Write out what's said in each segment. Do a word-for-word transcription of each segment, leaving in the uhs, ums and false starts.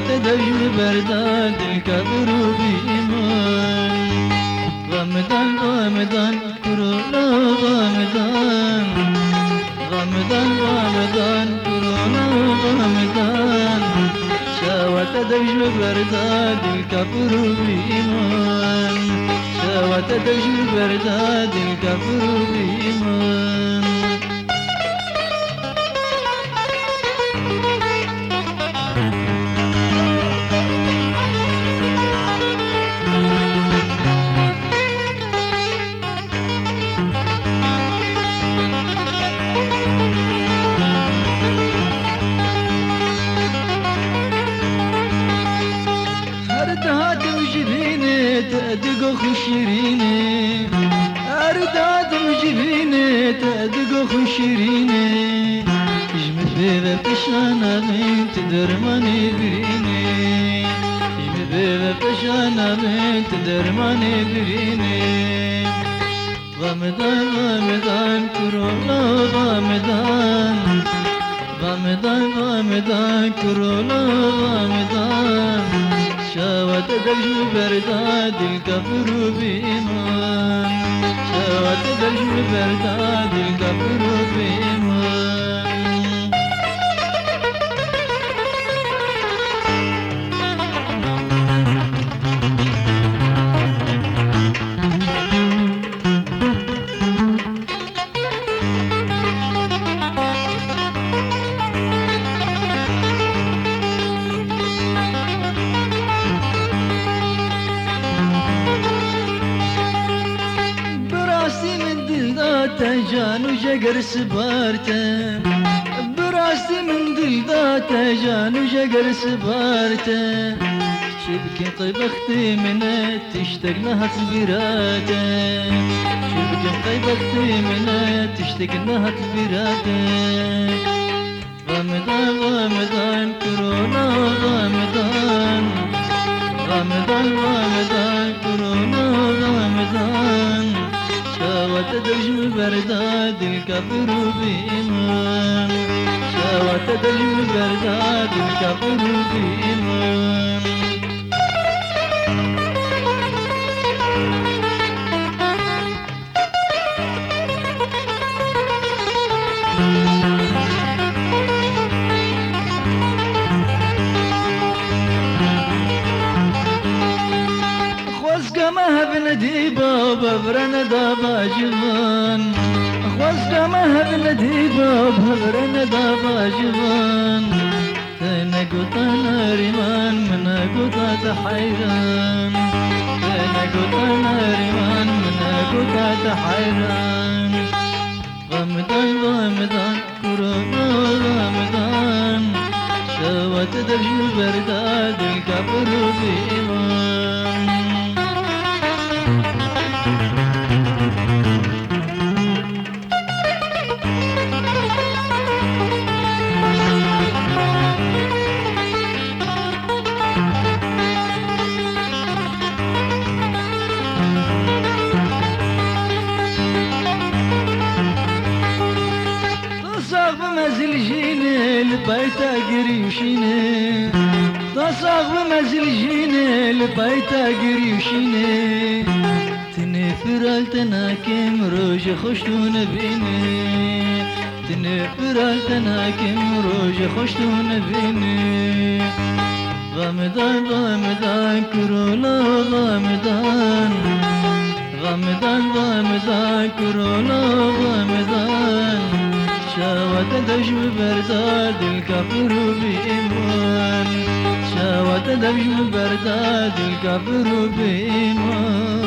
Te dev ji min berda dil kafir û bîman. Ramadan, Ramadan, Kurona Ramadan. Ramadan, Ramadan, Kurona Ramadan. Şewa te dev ji min berda dil kafir û bîman. Şewa te dev ji min berda dil kafir û bîman. Her dihatim ji bînê te digo xwe şirînê. Her dihatim ji bînê te digo xwe şirînê. Ji min pê ve pişana min tu dermanê birînê. Ji min pê ve pişana min tu dermanê birînê. Ramadan, Ramadan, Kurona Ramadan. Ramadan, Ramadan, Kurona Ramadan. Şewa te dev ji min berda dil kafir û bîman. Şewa te dev ji min berda dil kafir û bîman. Bi rastî min dil da te, can û jeger sipar te. Bi rastî min dil da te, can û jeger sipar te. Çi bikim qey bextê min e, tiştek nehat bîra te. Çi bikim qey bextê min e, tiştek nehat bîra te. Ramadan, Ramadan, Kurona Ramadan. Ramadan, Ramadan, Kurona Ramadan. Şewa te dev ji min berda dil kafir û bîman. Şewa te dev ji min berda dil kafir û bîman. Xwezka me hev nedî bab, hev re neda bajivan. Xwezka me hev nedî bab, hev re neda bajivan. Te negota Nerîman, min negota te heyran. Te negota Nerîman, min negota te heyran. Ramadan, Ramadan, Kurona Ramadan. Şewa te dev ji min berda dil kafir û bîman. Ta sax bi mezil jînê li payta girî û şînê. Ta sax bi mezil jînê li payta girî û şînê. Tinê firal te nakim rojê xweş tu nebînî. Tinê firal te nakim rojê xweş tu nebînî. Ramadan, Ramadan, Kurona Ramadan. Ramadan, Ramadan, Kurona Ramadan. Şewa te dev ji min berda dil kafir û bîman. Şewa te dev ji min berda dil kafir û bîman.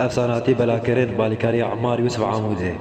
Efsanatî belakirin balîkariya Emar Yusuf Amûdê.